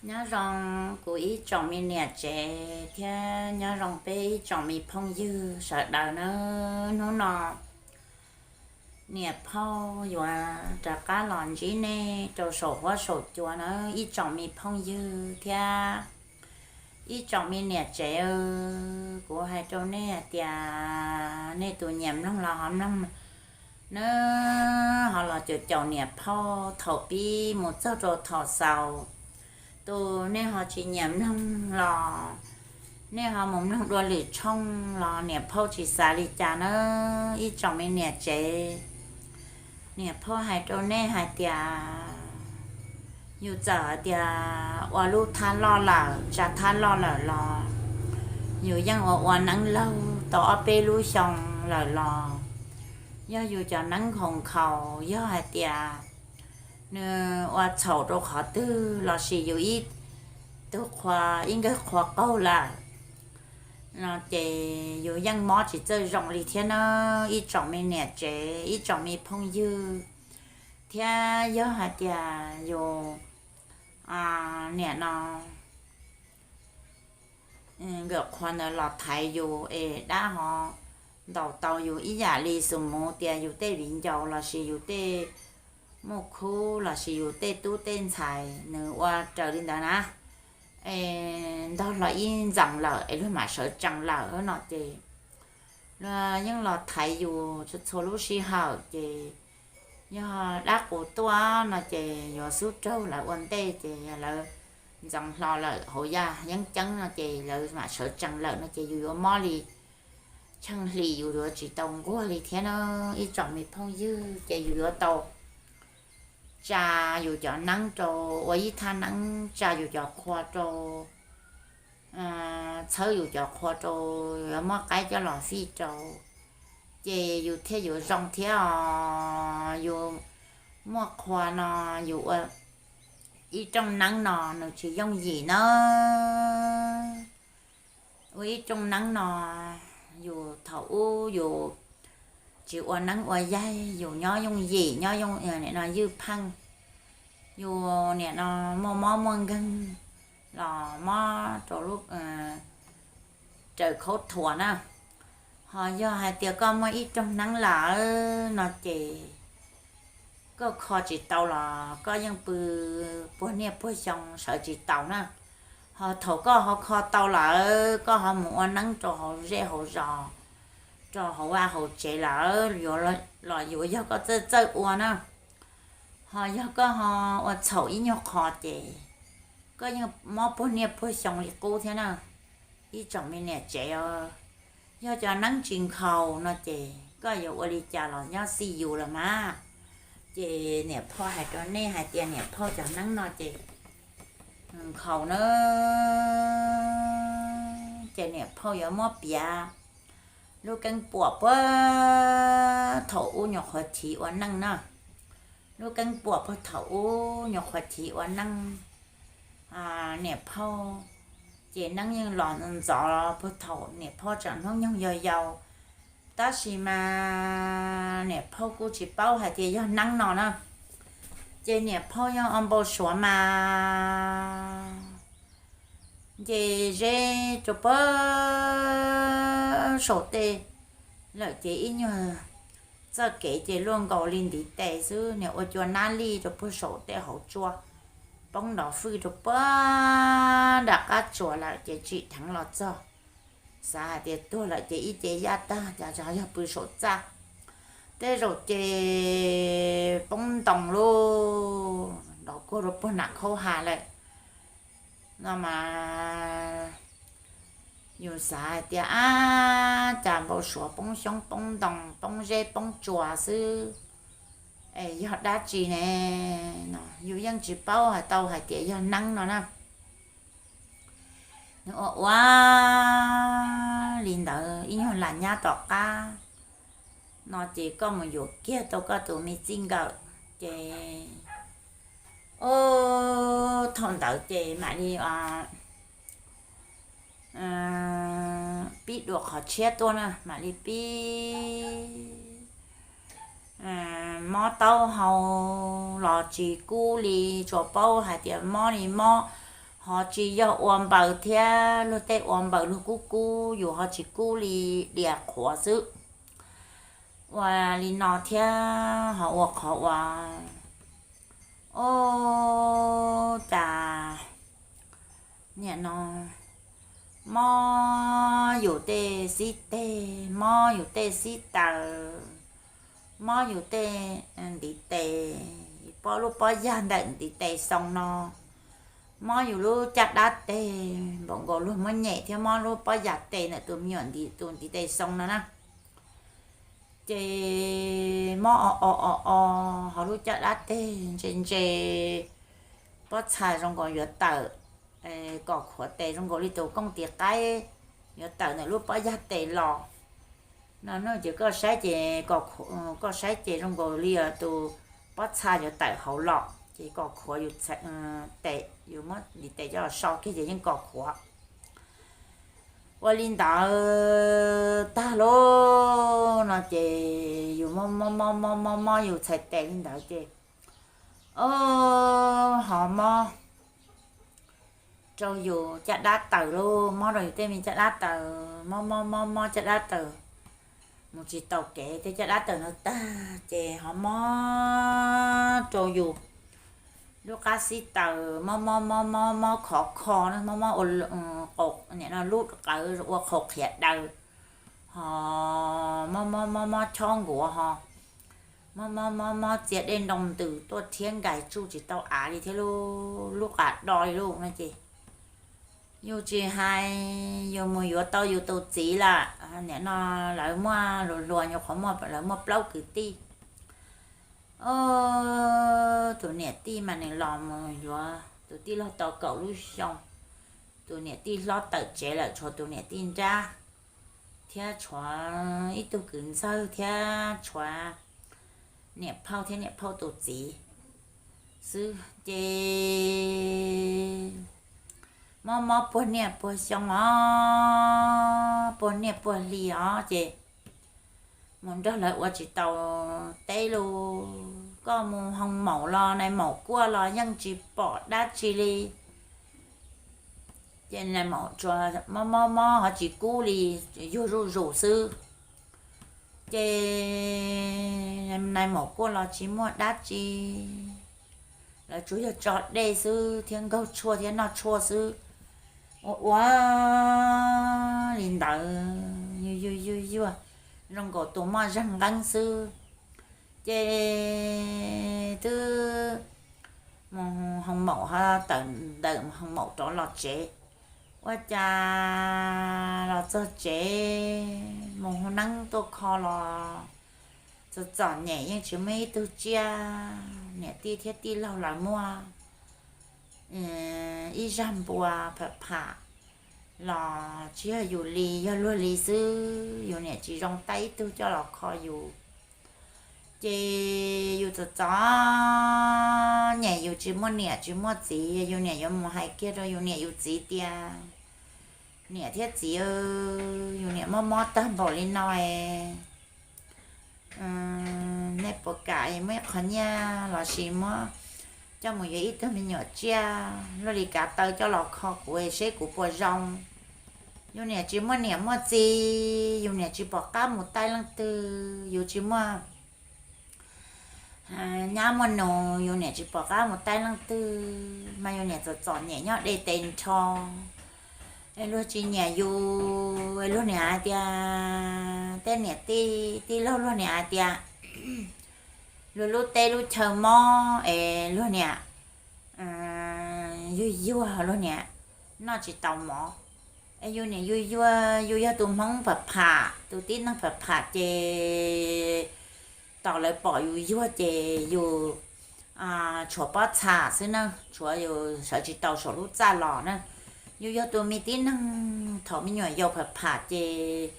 Nyob zoo kuv ib tsoom me niam tsev thiab nyob zoo peb ib tsoom me phooj ywg sawv daws nawb. Hnub no niam phauj yuav rov qab los ntsib nej rau saum huab saum cua nawb ib tsoom me phooj ywg thiab ib tsoom me niam tsev. Kuv hais rau nej hais tias nej tus nyiam mloog los ho mloog nawb, ho los caum caum niam phauj thaum pib mus txog rau thaum xaus. Tus nej ho tsis nyiam mloog los nej ho mus mloog dua lwm tshooj los niam phauj tsis xav li cas nawb ib tsoom me niam tsev. Niam phauj hais rau nej hais tias yus txawm hais tias ua lub thaj loj lawm, tsa thaj loj lawm los yus yeej ua ua neeb laug tau ob peb lub xyoo lawm los yog yus cov neeb nkhaus nkhaus, yog hais tias nws ua txhaum rau qhov twg lossis yus ib tug qhua ib nkawg qhua qaug lawm no ces yus yeej mob tsis txawj zoo li thiab na ib tsoom me niam tsev ib tsoom me phooj ywg. Thiab yog hais tias yus niam no nkawm qhua ntawd los thaiv yus es dab ho ntaus tau yus ib yam li xus mus tias yus tej viv ncaus lossis yus tej muaj khub lossis yus tej tub tej ntxhais nws ua raws li ntawd na, es ntog los ib ntxoov lawm es luag mam sawv tsees lawm no ces luag yeej los thaiv yus txhua txhua lub sij hawm ces yog dab qus tuaj no ces yuav xub raug lawv ua ntej ces yog lawv ntxoov hlo lawm hauv yaj yeeb ceeb no ces lawv mam sawv tsees lawm no ces yus yuav mob li tsheej hlis yus yuav tsis tau nquag li thiab na ib tsoom me phooj ywg ces yus yuav tau tsa yus cov neeb rau ua ib thaj neeb tsa yus cov qhua rau, txhawb yus cov qhua rau, yuav muab qaib coj los fij rau ces yus thiaj yuav zoo thiab os. Yus muaj qhua no yus ua ib rooj neeb no nws tsis yooj yim na. Ua ib rooj neeb no yus thaum ub yus tsis ua neeb ua yaig yus nyob yooj yim nyob ywj pheej, yus niam no muaj mob muaj nkeeg los mob rau lub raws khaub thuas na. Ho yog hais tias koj muaj ib rooj neeb lawm no ces koj kho tsis tau los koj yeej pw puag niaj puag xyoo sawv tsis taus na. Ho thaum koj ho kho tau lawm koj ho mus ua neeb rau hauv zej hauv zos, rau hauv vaj hauv tsev lawm los yuav yog koj txawj txawj ua na. Ho yog koj ho ua txhaum ib nyuag qho ces koj yeej mob puag niaj puag xyoo li qub thiab na. Ib tsoom me niam tsev os, yog cov neeb tsis nkhaus no ces koj yuav ua li cas los nyob xij yus los mas. Ces niam phauj hais rau nej hais tias niam phauj cov neeb no ces nkhaus na, ces niam phauj yuav muab piav lub keeb puam puag thaum ub nyuam qhuav chiv ua neej na. Lub keeb puam puag thaum ub nyuam qhuav chiv ua neej, niam phauj, ces neeb yeej los ntxov puag thaum niam phauj tseem hnub nyoog yau yau. Tab sis mas niam phauj kuj tsis paub hais tias yog neeb no na. Ces niam phauj yog ua npau suav mas nce zeb rau puag saum tej lawm ces ib nyuag txoj kev ces luaj nkaus li ntiv tes xwb, niam ua cua nab lij rau puag saum tej hauv tsua, poob nrov fwj rau puag nram qab tsuas lawm ces tsim dheev los txog. Xav hais tias tuag lawm ces ib ce yaj tag cas yog pw saum txaj. Tej zaum ces poob ntoo lauj, nrov kuag rau puag nram khaub ha lawm no mas yus xav hais tias ab cas npau suav poob xyoob poob ntoo poob zeb poob tsua xwb, es yog dab tsi ne no yus yeej tsis paub hais tau hais tias yog neeb no na. Nws ua ua li ntawd ib nyuag lam nyab tom qab no ces koj mus yuav kiag tau koj tus me txij nkawm ces, o, thaum ntawd ces mam li pib dua qhov tshiab tuaj na, mam li pib mob taub hau los tsis kub li, tsuas paub hais tias mob li mob, Ho tsis yog ua npaws thiab, luag tej ua npaws luag kub kub, yus ho tsis kub li, dias qhuav xwb. Ua li no thiab ho ua qhov uas, o, cas nim no mob yus tej xib teg, mob yus tej xib taws, mob yus tej ntiv tes, pob lub pob yag ntawm ntiv tes xoo no, mob yus lub caj dab teg, npaum nkaus luag muab nyem thiab mob lub pob yag tes ntawm tus me nyuam ntiv, tus ntiv tes xoo no na. Ces mob o o o o, ho lub caj dab teg ntse ntse, pob txha zoo nkaus yuav tawm, kom khuav tes zoo nkaus li tus kooj tis qaib yuav tawm ntawm lub pob yag tes los no. No ces koj saib ces, koj saib ces zoo nkaus li tus pob txha yuav tawm hauv los ces kom khuav yus tes, yus muab ntiv tes coj los so kiag ces yeej kom khuav. Ua li ntawd tag lauj no ces yus mob mob mob mob mob yus txhais tes li ntawd ces, o, ho mob rau yus caj dab taws lauj, mob rau yus tej me caj dab taws, mob mob mob mob caj dab taws mus tsis tau kev, tej caj dab taws no tag ces ho mob rau yus lub qab xib taws, mob mob mob mob mob khov kho na, mob mob ua, nim no lub qawv ua qhaus qhiav daws, ho mob mob mob mob chob nkuav, ho mob mob mob mob txia dej nroo ntws tuaj rhiab nkais tsuj tsis tau av li thiab lauj, lub qab do li lauj no ces yus tsis hais, yus mus yuav tau yus tus txiv lawm. Nim no lawv muaj hluas hluas nyuam qhuav muaj, lawv muaj plaub kwv tij. O, tus niam tij mas nws los mus yuav tus tij laug tau kaum lub xyoo. Tus niam tij hlob tawm tsev lawm, tshuav tus niam tij nrab thiab tshuav ib tug kwv ntxawg thiab tshuav niam phauj thiab niam phauj tus txiv xwb ces mob mob puag niaj puag xyoo os, puag niaj puag hli os ces mus nrog lawv ua tsis tau teb lauj. Koj mus hoo maum los nais maum kuaj los yeej tsis pom dab tsi li. Ces nais maum tsuas mob mob mob ho tsis kub li, yuag zuj zus xwb. Ces nais maum kuaj los tsis muaj dab tsi, lawv tsuas yog tso dej xwb thiab nkaug tshuaj thiab noj tshuaj xwb. Ua ua li ntawd yuag yuag yuag yuag zoo nkaus tus moj zaj nqeeb xwb. Ces twb mus hoo maum ho tawm ntawm hoo maum rov los tsev. Ua cas los txog tsev mus hu neeb tuaj kho los txom txom nyem yeej tsis muaj ib tug tsiaj. Niam tij thiab tij laug lawv muaj ib zaj npua pham pham los tsis yog yus li, yog luag li xwb, yus niam tsis zoo tab ib tug coj los kho yus. Ces yus txom txom nyem, yus tsis muaj niam tsis muaj txiv, yus niam yuav mus hais kiag rau yus niam yus txiv tias, niam thiab txiv, yus niam mob mob tag npaum li no es nej puas kam muab ib qho nyiaj los sis muab coj mus yuav ib tug me nyuam tsiaj luaj li kav taw coj los kho kuv seb kuv puas zoo. Yus niam tsis muaj niam muaj txiv, yus niam tsis pom qab mus taij leej twg, yus tsis muaj nyab muaj nus, yus niam tsis pom qab mus taij leej twg, mas yus niam txom txom nyem nyob deb tes nrho. Es luag tsis nyiam yus, luag niam hais tias, tej niam tij tij laug luag niam hais tias luag lub teb lub chaw mob es luag niam yuag yuag, luag niam noj tsis tau mov. Es yus niam yuag yuag, yus yog tus Hmoob pham pham, tus tib neeg pham pham ces tos lawv pom yus yuag ces yus tshuav pob txha xwb na, tshuav yus sawv tsis tau saum lub txaj los na. Yus yog tus me tib neeg thaum me nyuam yaus pham pham ces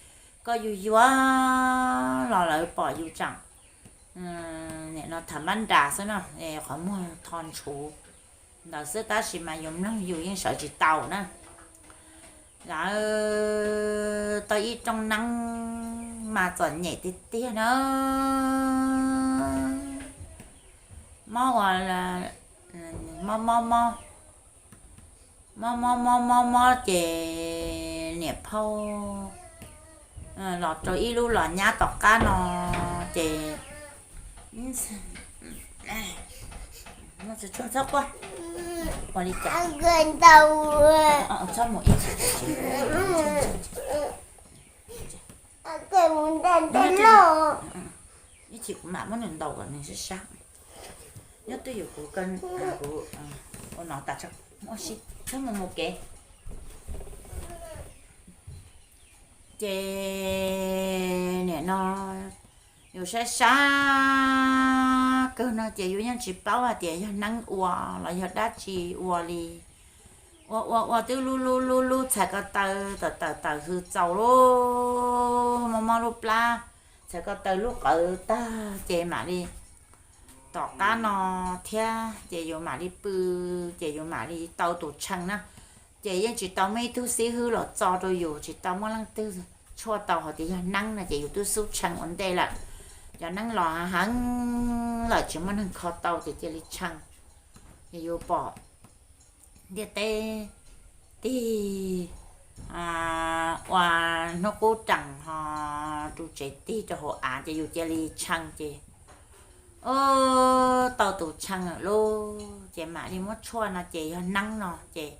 koj yuag yuag los lawv pom yus tseem nim no tham mab nras xwb no, qhov muag tho ntshuv ntawd xwb tab sis mas yus mloog yus yeej sawv tsis tau na. Lawv tau ib rooj neeb mas txom nyem tiag tiag na. Mob ua, mob mob mob, mob mob mob mob mob ces niam phauj los rau ib lub los nyab tom qab no ces txhob quaj, ua li cas, txhob mus ib chim, ib chim kuv mam muab nws ntaus kom nws sab sab. Nyob twj ywm kuv, kuv ua no tas tso, ua si, txhob mus mus kev. Ces nim no yus sab sab kawg no ces yus yeej tsis paub hais tias yog neeb ua los yog dab tsi ua li. Ua ua ua twb lub lub lub lub txhais ko taw tawm tawm tawm hws txaus lub mob mob lub plab, txhais ko taw lub qawv tag ces mam li tom qab no thiab ces yus mam li pw, ces yus mam li tau tus tshee na. Ces yeej tsis tau muaj ib tug xib hwb los txo rau yus, tsis tau muaj leej twg tshuaj tau hais tias yog neeb no ces yus twb xub tshee ua ntej lawm. Cov neeb los heev lawm tsis muaj neeg kho tau ces cia li tshee. Ces yus pom ntiaj teb tig ua hnub qub rees ho ru tsev tig rau hauv av ces yus cia li tshee ces tau tus tshee lawm lauj. Ces mam li muab tshuaj no ces yog neeb no ces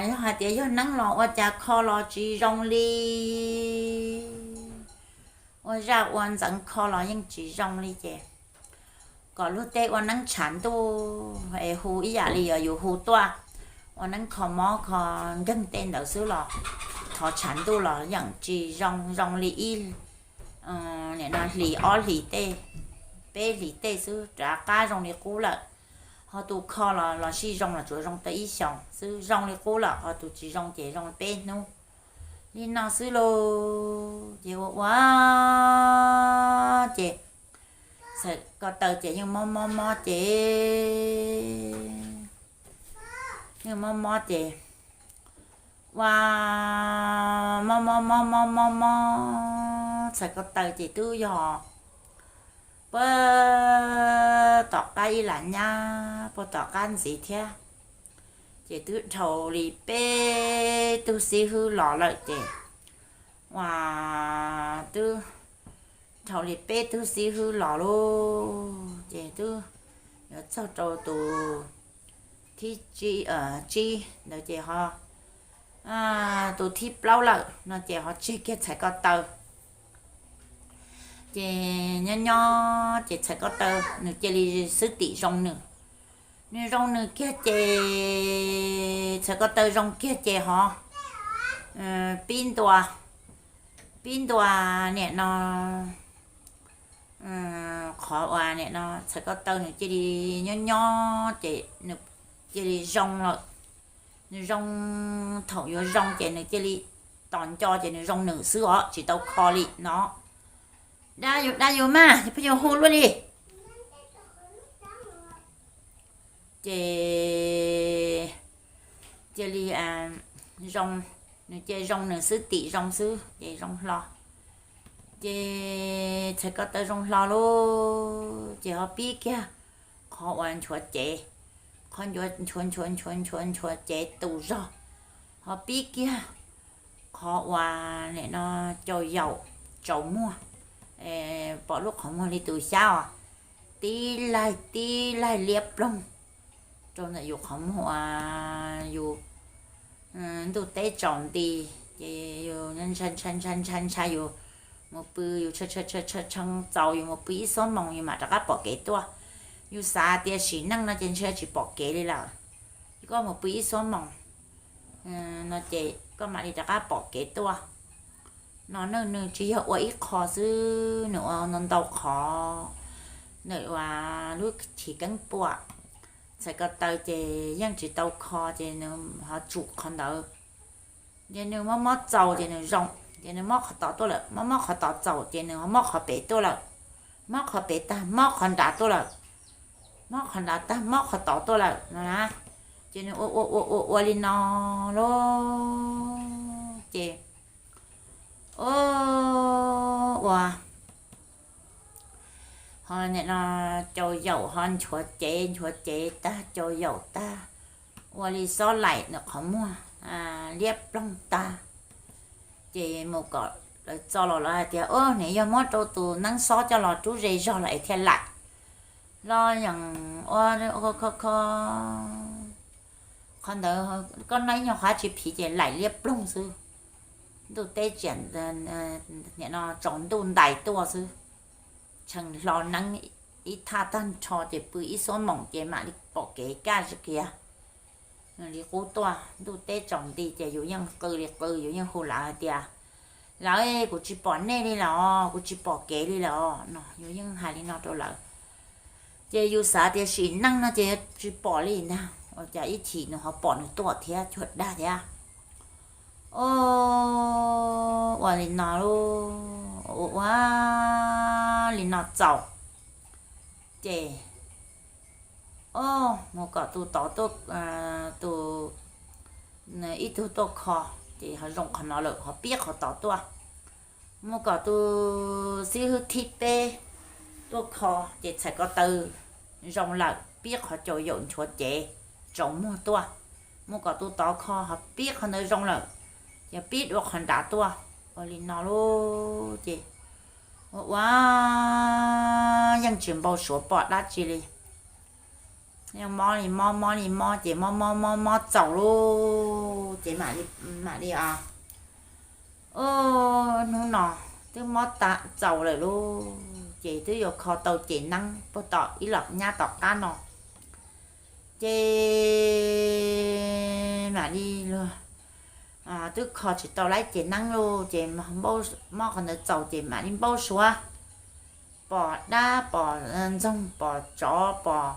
yog hais tias yog neeb los ua cas kho los tsis zoo li, ua zaj ua ntxeev kho los yeej tsis zoo li ces kom luag tej ua neeb tshav ntuj es hu ib yam li yus hu tuaj ua neeb kho mob kho nkeeg tej ntawd xwb los thov tshav ntuj los yeej tsis zoo, zoo li ib, nim no hlis ob hlis tej, peb hlis tej xwb rov qab zoo li qub lawm. Ho tus kho los los sij zoo los tsuas zoo tau ib xyoos xwb zoo li qub lawm, ho tus tsis zoo ces zoo peb hnub li no xwb lauj. Ces ua ua ces txhais ko taw ces yeej mob mob mob ces yeej mob mob ces ua mob mob mob mob mob mob txhais ko taw ces twb yog puag tom qab ib lam nyab puag tom qab ntxiv thiab. Ces twb dhau li peb tug xib hwb los lawm ces ua twb dhau li peb tug xib hwb los lauj ces twb yuav txog rau tus thib tsib ntawd ces ho tus thib plaub lawm no ces ho tseg kiag txhais ko taw. Ces nyob nyob ces txhais ko taw nws cia li xwb tim zoo nws. Nws zoo nws kiag ces txhais ko taw zoo kiag ces ho pib ntua, pib ntua nim no qhov uas nim no txhais ko taw nws cia li nyob nyob ces nws cia li zoo lawm. Nws zoo, thaum yuav zoo ces nws cia li tos nco ces nws zoo nws xwb os tsis tau kho li no. Dab yus dab yus mas pheej yus hu luaj li. Ces cia li zoo, nws cia zoo nws xwb tim zoo xwb ces zoo hlo. Ces txhais ko taw zoo hlo lauj ces ho pib kiag qhov uas nchuav cev, qhov nchuav nchuav nchuav nchuav nchuav cev tus zog, ho pib kiag qhov uas nim no cau yaum tsaus muag, pom lub qhov muag li tus xyab os, tib laig tib laig liab ploog rau ntawm yus qhov muag uas yus ntuj teb tsaus nti, ces yus ntshai ntshai ntshai ntshai ntshai yus mus pw, yus tshee tshee tshee tshee tshee txaus yus mus pw ib xuab moos yus mam rov qab pom kev tuaj. Yus xav tias sim neej no ces ntshe tsis pom kev li lawm, koj mus pw ib xuab moos no ces koj mam li rov qab pom kev tuaj. No nws tsis yog ua ib qho xwb, nws ua ntau ntau qhov. Nws ua lub chiv keeb puam, txhais ko taw ces yeej tsis tau kho ces nws ho tsum qhov ntawd. Ces nws mob mob txaus ces nws zoo, ces nws mob qhov tod tuaj lawm, mob mob qhov tod txaus ces nws ho mob qhov pem tuaj lawm, mob qhov pem tag mob qhov nrad tuaj lawm, mob qhov nrad tag mob qhov tod tuaj lawm no na. Ces nws ua ua ua ua ua li no lauj ces ua ho nim no cau yaum ho nchuav cev, nchuav cev tag cau yaum tag, ua li xob laim ntawm qhov muag liab ploog tag. Ces mus kom lawv txo los lawv hais tias, Ub, nws yog muab rau tus neeb xob coj los rub ze zog lawm es thiaj laim. Los yeej ua kho kho, qhov ntawd koj noj ib nyuag qhov tsis phiv ces laim liab ploog xwb. Ntuj teb tsiam, nim no tsaus ntuj ntais tuaj xwb, tshee hlo neeb ib thaj tag nrho ces pw ib xuab moos ces mam li pom kev kaj kiag. Li qub tuaj ntuj teb tsaus nti ces yus yeej qw li qw, yus yeej hu lawv hais tias, Lawv, kuv tsis pom nej li lawm, kuv tsis pom kev li lawm no, yus yeej hais li no rau lawv. Ces yus xav tias sim neej no ces tsis pom li ntag, ua cas ib chim nws ho pom nws tuaj thiab cuag dag thiab. O, ua li no lauj, ua ua li no txaus. Ces, o, mus kom tus tod tuaj, tus, ib tug tuaj kho, ces ho zoo qhov no lawm ho pib qhov tod tuaj. Mus kom tus xib hwb thib peb tuaj kho, ces txhais ko taw zoo lawm pib qhov caum yaum nchuav cev tsaus muag tuaj. Mus kom tus tod kho ho pib qhov ntawd zoo lawm, ces pib dua qhov nrad tuaj. Ua li no lauj ces ua ua yeej tsis npau suav pom dab tsi li. Yeej mob li mob mob li mob ces mob mob mob mob txaus lauj ces mam li, o, hnub no twb mob tag txaus lawm lauj ces twb yuav kho tau ces neeb puag tom ib los nyab tom qab no. Ces mam li luag twb kho tsis tau lawm ces neeb lauj ces mob qhov ntawd txaus ces mam li npau suav pom dab pom ntxoog pom tsov pom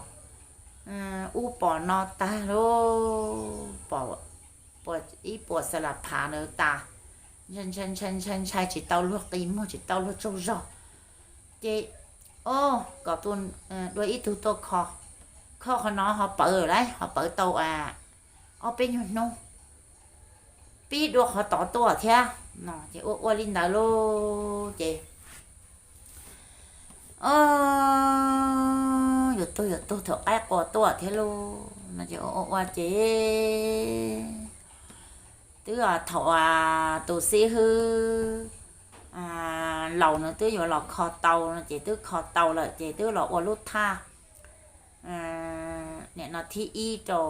ub pom no tag lauj, pom ib puas xa la phav ntawd tas, ntshai ntshai ntshai ntshai tsis tau luag qi muag tsis tau luag tsaug zog. Ces, o, kom tus, dua ib tug tuaj kho, kho qhov no ho pawv lawm, ho pawv tau ob peb nyuag hnub, pib dua qhov tod tuaj thiab no ces ua ua li ntawd lauj ces, o, yuav tuag yuav tuag thaum qaib qua tuaj thiab lauj no ces ua ua ces twb thaum tus xib hwb laus nws twb yuav los kho tau no ces twb kho tau lawm ces twb los ua lub thaj nim no thib ib rau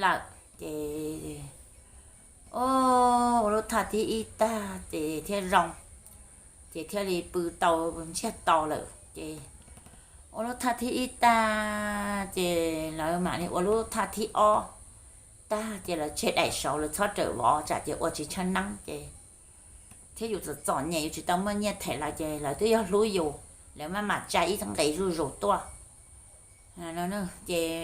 lawm ces, o, ua lub thaj thib ib tag ces thiaj zoo, ces thiaj li pw tau ntsiag to lawm ces ua lub thaj thib ib tag ces lawv mam li ua lub thaj thib ob tag ces lawv tseg daim saud lawv txhob rawm vov tsam ces ua tsis tsheej neeb ces thiab yus txom txom nyem yus tsis tau muaj nyiaj them lawv ces lawv twb yog hlub yus, lawv maj mam tsa ib nqe zuj zus tuaj. Ces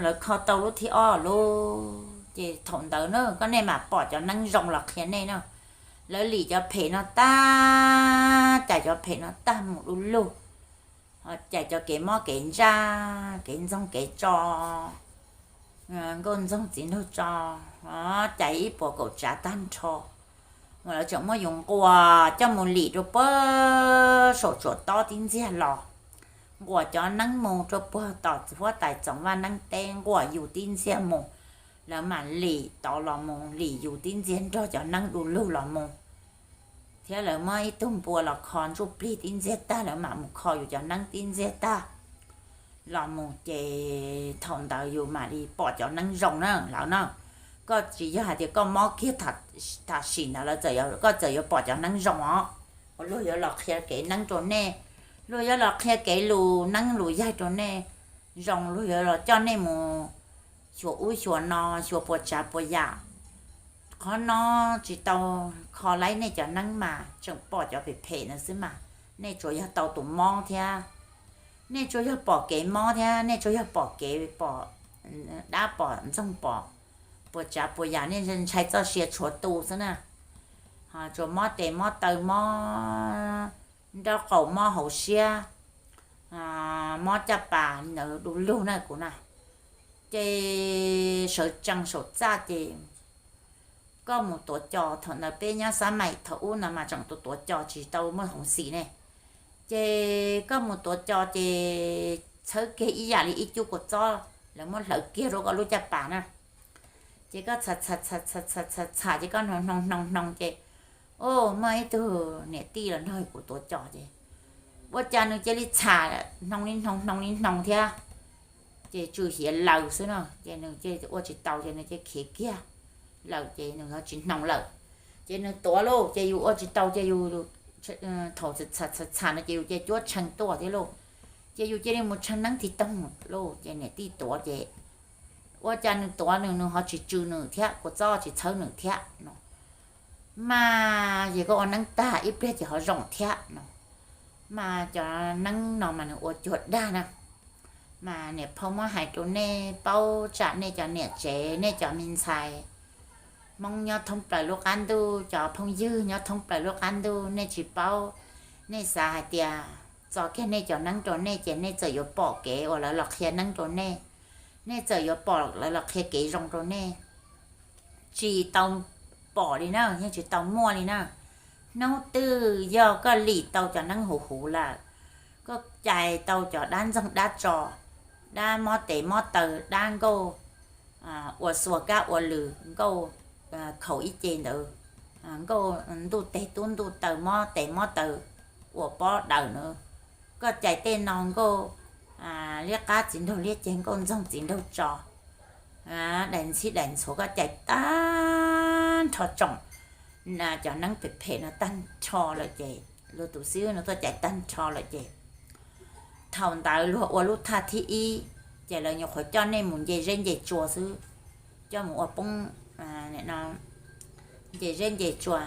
lawv kho tau lub thib ob lauj ces thaum ntawd na koj nej mam pom cov neeb zoo los qhia nej na. Lawv lim cov phem no tag, cais cov phem no tag mus du lug, cais cov kev mob kev ntsaj kev ntxoog kev tso, nkauj ntxoog txiv nraug tso, cais ib puas kaum tsav tag nrho. Mas lawv tseem muab yus nquas coj mus lim rau puag saum tsuas tob tib ntxiag los, nquas cov neeb mus rau puag tom huab tais txoov vaj neeb teb nquas yus tib ntxiag mus, lawv mam lim tod los mus lim yus tib ntxiag nrog cov neeb du lug los mus. Thiab lawv muab ib tug npua los kho ntsuj plig tib ntxiag tag lawv mam mus kho yus cov neeb tib ntxiag tag los mus ces thaum ntawd yus mam li pom cov neeb zoo na lawv na. Koj tsis yog hais tias koj mob kiag tam sim ntawd lawv, koj txawm yuav pom cov neeb zoo os, uas luag yuav los qhia kev neeb rau nej, luag yuav los qhia kev lus neeb lus yaig rau nej, zoo luag yuav los coj nej mus xyuas ub xyuas no, xyuas puas tsav puas yam. Qhov no tsis tau kho laib nej cov neeb mas tseem pom cov phem phem ntawd xwb mas, nej tsuas yog tau tus mob thiab, nej tsuas yog pom kev mob thiab, nej tsuas yog pom kev pom dab pom ntxoog pom puas tsav puas yam, nej ntshai txoj sia tshuav tu xwb na. Tsuas mob tes mob taw mob nraub qaum mob hauv siab, mob caj pas ntawd du lug na kuv na. Ces sawv tsees saum txaj ces koj mus tuav cos, thaum ntawd peb nyob Xab Maim thaum ub ntawd mas tseem tuav tuav cos tsis tau muaj hoov xim ne. Ces koj mus tuav cos ces txhawb kiag ib yam li ib cub kua txob lawv muab hlawv kiag rau koj lub caj pas na. Ces koj txham txham txham txham txham txham txham ces koj hnoos hnoos hnoos hnoos ces, o, muaj ib tug niam tij los nrog kuv tuav cos ces ua cas nws cia li txham hnoos li hnoos hnoos li hnoos thiab, ces tsw hiav laws xwb no ces nws cia li ua tsis tau ces nws cia li khiav kiag lawm ces nws ho tsis hnoos lawm. Ces nws tuav lauj ces yus ua tsis tau ces yus, thaum txham txham txham no ces yus cia li cuab tshee tuaj thiab lauj, ces yus cia li mus tshee neeb tig toog lauj ces niam tij tuav ces ua cas nws tuav nws nws ho tsis tsw nws thiab kua txob tsis txhawb nws thiab no. Mas yog koj ua neeb tag ib pliag ces ho zoo thiab no. Mas cov neeb no mas nws ua cuag dag na. Mas niam phauj muab hais rau nej paub tsam nej cov niam tsev nej cov me ntxhais Hmoob nyob thoob plaws lub qab ntuj, cov phooj ywg nyob thoob plaws lub qab ntuj nej tsis paub, nej xav hais tias txo kiag nej cov neeb rau nej ces nej txawm yuav pom kev uas lawv los qhia neeb rau nej, nej txawm yuav pom lawv los qhia kev zoo rau nej. Tsis tau pom li na, yeej tsis tau muaj li na. Hnub twg yog koj lim tau cov neeb huv huv lawm, koj cais tau cov dab ntxoog dab tso, dab mob tes mob taw, dab nkauj ua xua kab ua lws, nkauj khaus ib ce ntawd, nkauj ntuj tes tub ntuj taw mob tes mob taw ua pob daws na. Koj cais tej no nkauj liab qab txiv nraug liab ceg, nkauj ntxoog txiv nraug tso, daim ntxhib daim ntxhuav koj cais tag nrho tsoom cov neeb phem phem no tag nrho lawm ces luag tus xib hwb no tuaj cais tag nrho lawm ces thaum ntawd luag ua lub thaj thib ib ces lawv nyuam qhuav coj nej mus nce zeb nce tsua xwb, coj mus ua poob nce zeb nce tsua,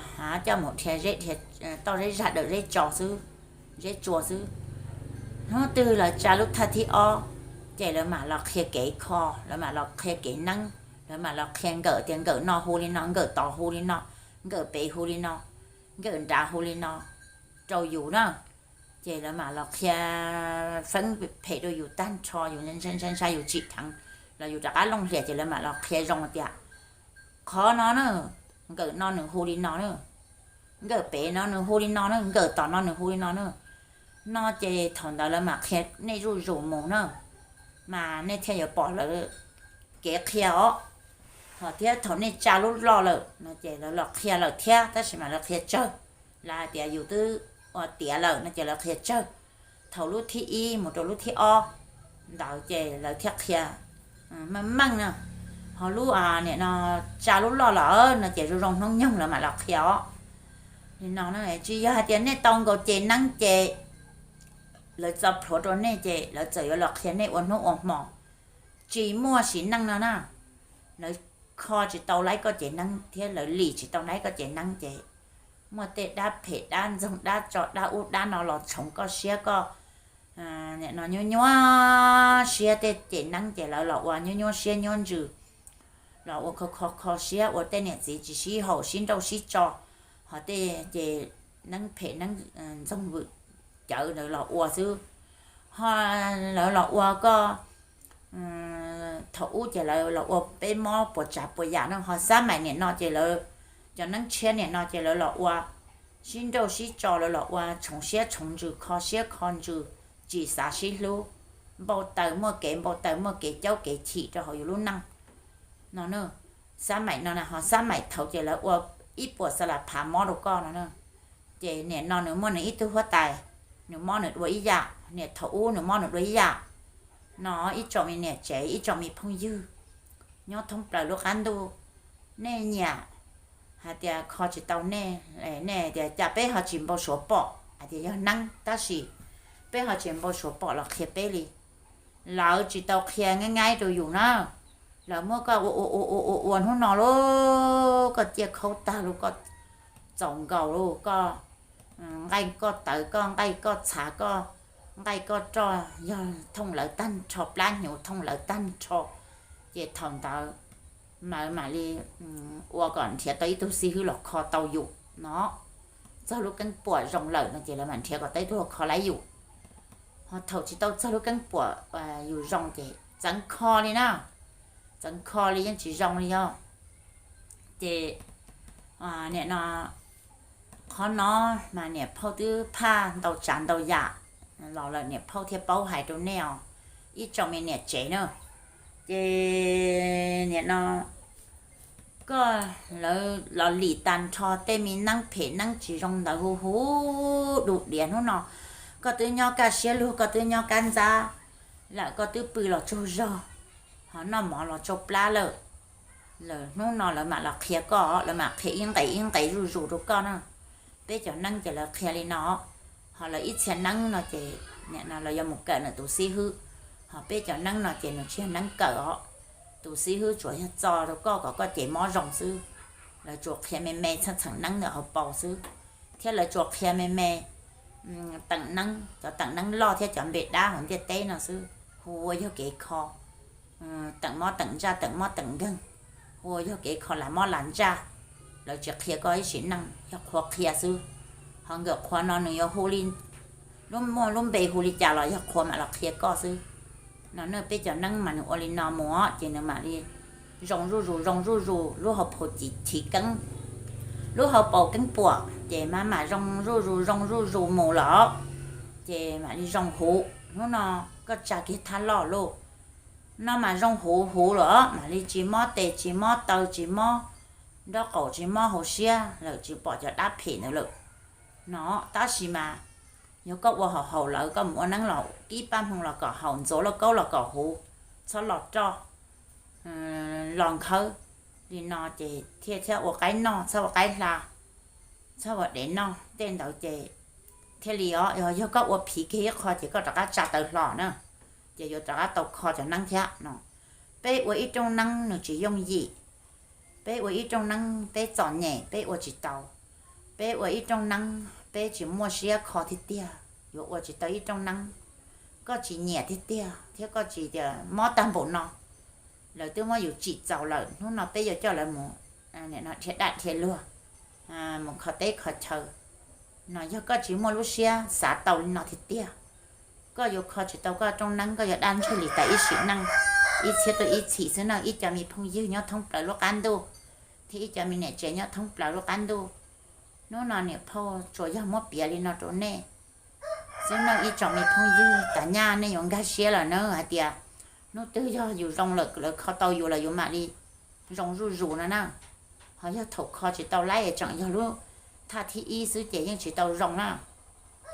coj mus dhia zeb dhia, toj zeb zag dawm zeb tso xwb, zeb tsua xwb. Hnub twg lawv tsa lub thaj thib ob ces lawv mam los qhia kev kho, lawv mam los qhia kev neeb, lawv mam los qhia nkawm tias nkawm no hu li no, nkawm tod hu li no, nkawm pem hu li no, nkawm nrad hu li no rau yus na. Ces lawv mam los qhia feeb phem rau yus tag nrho, yus ntshai ntshai yus tsim dheev los yus rov qab looj hlias ces lawv mam los qhia zoo tias qhov no na, nkawm no nws hu li no na, nkawm pem no nws hu li no na, nkawm tom no nws hu li no na. No ces thaum ntawd lawv mam qhia nej zuj zus mus na, mas nej thiaj yuav pom lawv kev qhia os. Ho thiab thaum nej tsa lub loj lawm no ces lawv los qhia lawm thiab, tab sis mas lawv qhia tsawg, lawv hais tias yus twb ua tiav lawm no ces lawv qhia tsawg. Thaum lub thib ib mus rau lub thib ob ntawd ces lawv thiaj qhia meej meej na. Ho lub nim no tsa lub loj lawm no ces zoo zoo hnub nyoog lawv mam los qhia os. Nim no tsis yog hais tias nej tau nkaus ces neeb ces lawv txo plhuav rau nej ces lawv txawm yuav los qhia nej ua hnub ua hmo. Tsis muaj sim neej no na, lawv kho tsis tau laib koj ces neeb thiab lawv lim tsis tau laib koj ces neeb ces muaj tej dab phem dab ntxoog dab tso dab ub dab no los tshoov koj siab koj nim no nyuaj nyuaj siab tej ces neeb ces lawv los ua nyuaj nyuaj siab nyuaj ntsws, los ua kho kho kho siab ua tej niam txiv tsis sib haum sib nrauj sib tso, ho tej ces neeb phem neeb ntxoog vwm cawv ntawd los ua xwb. Ho lawv los ua koj thaum ub ces lawv los ua peb mob puas tsav puas yam no, ho xab maim nim no ces lawv, cov neeb tshiab nim no ces lawv los ua sib nrauj sib tso, lawv los ua tshoov siab tshoov ntsws kho siab kho ntsws, tsis xav sib hlub, npau taws muaj kev npau taws muaj kev caub kev chim rau hauv yus lub neej no. Xab maim no na, ho xab maim thaud ces lawv ua ib puas xa las phav mob rau koj no na. Ces nim no nws muaj nws ib tug huab tais, nws mob nws dua ib yam, nim thaum ub nws mob nws dua ib yam. No ib tsoom me niam tsev ib tsoom me phooj ywg nyob thoob plaws lub qab ntuj, nej nyiam hais tias kho tsis tau nej, nej tias cas peb ho tsis npau suav pom hais tias yog neeb, tab sis peb ho tsis npau suav pom los qhia peb li. Lawv tsis tau qhia nqaij nqaij rau yus na, lawv muab koj ua ua ua ua ua ua hnub no lauj, koj ciaj khaub tag lauj, koj txaus nkaus lauj, koj nqaij koj tawv, koj nqaij koj txhav, koj nqaij koj roj, yog thooj lawv tag nrho, plab hnyuv thooj lawv tag nrho. Ces thaum ntawd lawv mam li ua kom nrhiav tau ib tug xib hwb los kho tau yus no. Txog lub keeb puam zoo lawm no ces lawv mam nrhiav kom tau ib tug los kho laib yus. Ho thaum tsis tau txog lub keeb puam yus zoo ces txeev kho li na, txeev kho li yeej tsis zoo li os. Ces nim no qhov no mas niam phauj twb phaj ntau tsav ntau yam los lawm, niam phauj thiaj paub hais rau nej os. ib tsoom me niam tsev na, ces nim no koj, lawv los lim tag nrho tej me neeb phem neeb tsis zoo ntawd hu hu du diav hnub no. Koj twb nyob kaj siab lug, koj twb nyob kab ntxab lawm, koj twb pw los tsaug zog, ho noj mov los tsau plab lawm. Lawm hnub no lawv mam los qhia koj, lawv mam qhia ib nqes ib nqes zuj zus rau koj na. Peb cov neeb ces lawv qhia li no, ho lawv ib txhia neeb no ces lawv yuav mus kawm nws tus xib hwb, ho peb cov neeb no ces nws tsis yog neeb kawm os. Tus xib hwb tsuas yog txo rau koj kom koj ces mob zoo xwb. Lawv tsuas qhia me me txheej txheem neeb ntawm hauv paus xwb, thiab lawv tsuas qhia me me teem neeb, cov teem neeb loj thiab cov npe dab hauv ntiaj teb no xwb, hu ua yog kev kho teem mob teem ntsaj, teem mob teem nkeeg, hu ua yog kev kho lam mob lam ntsaj. Lawv tsis qhia koj ib sim neej, yog qhuav qhia xwb. Ho nkawm qhuav no nws yuav hu li, lub muaj lub npe hu li cas los yog qhuav mam los qhia koj xwb. No ne peb cov neeb mas nws ua li no mus ces nws mam li zoo zuj zus zoo zuj zus, lub hauv paus chiv keeb, lub hauv paus keeb puam ces mam mam zoo zuj zus zoo zuj zus mus lawm, ces mam li zoo huv. Hnub no koj tsa kiag thaj loj lauj, no mas zoo huv huv lawm, mam li tsis mob tes tsis mob taw tsis mob nraub qaum tsis mob hauv siab lawm, tsis pom cov dab phem ntawd lawm. No tab sis mas yog koj ua haum haum lawm, koj mus ua neeb los ib pab hmoo los kom haum, ntxuav lauj kaub los kom huv, txhob los roj los nkhawb li no ces thiaj thiab ua qaib noj, txhob ua qaib hla, txhob ua dev noj tej ntawd ces thiaj li os. Yog koj ua phiv kiag ib qho ces koj rov qab tsa taw hlo na, ces yuav rov qab tau kho cov neeb thiab no. Peb ua ib rooj neeb nws tsis yooj yim, peb ua ib rooj neeb peb txom nyem peb ua tsis tau, peb ua ib rooj neeb peb tsis muaj siab kho tiag tiag, yuav ua tsis tau ib rooj neeb. Koj tsis nyiam tiag tiag thiab koj tsis tias mob tag npaum no, lawv twb muab yus tsim txaus lawm, hnub no peb yuav coj lawv mus dhia dab dhia luag, mus kho teb kho chaw. No yog koj tsis muaj lub siab xav tau li no tiag tiag, koj yuav kho tsis tau koj rooj neeb, koj yuav dab ntseg li tas ib sim neej, ib txhiab tuaj ib txhis xwb na. Ib co me phooj ywg nyob thoob plaws lub qab ntuj, thiab ib co me niam tsev nyob thoob plaws lub qab ntuj, hnub no niam phauj tsuas yog muab piav li no rau nej xwb na ib tsoom me phooj ywg. Tag nyaj nej yuav nkag siab lawm na hais tias hnub twg yog yus zoo lawm lawv kho tau yus los yus mam li zoo zuj zus no na. Ho yog thaum kho tsis tau laib es tseem yog lub thaj thib ib xwb ces yeej tsis tau zoo na.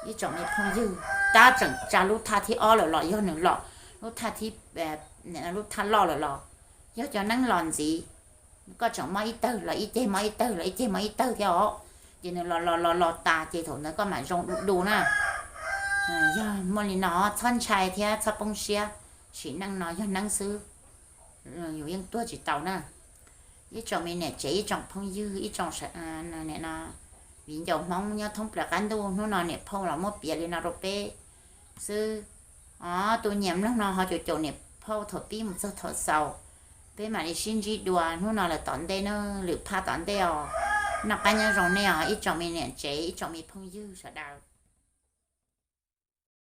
Ib tsoom me phooj ywg, tab tseem tsa lub thaj thib ob lawm los yog nws los lub thaj thib, lub thaj loj lawm los yog cov neeb los ntxiv, koj tseem mob ib tawg los ib ceg mob ib tawg los ib ceg mob ib tawg thiab os, ces nws los los los los tas ces thaum ntawd koj mam zoo du du na. Yog muaj li no txhob ntshai thiab txhob poob siab, sim neej no yog neeb xwb, yus yeej tuag tsis tau na. Ib tsoom me niam tsev ib tsoom phooj ywg ib tsoom viv ncaus Hmoob nyob thoob plaws qab ntuj, hnub no niam phauj los muab piav li no rau peb xwb. Os, tus nyiam mloog no ho caum caum niam phauj thaum pib mus txog thaum xaus, peb mam li sib ntsib dua hnub no lawm tom ntej na, lwm phaj tom ntej os. Noj qab nyob zoo nej os ib tsoom me niam tsev ib tsoom me phooj ywg sawv daws.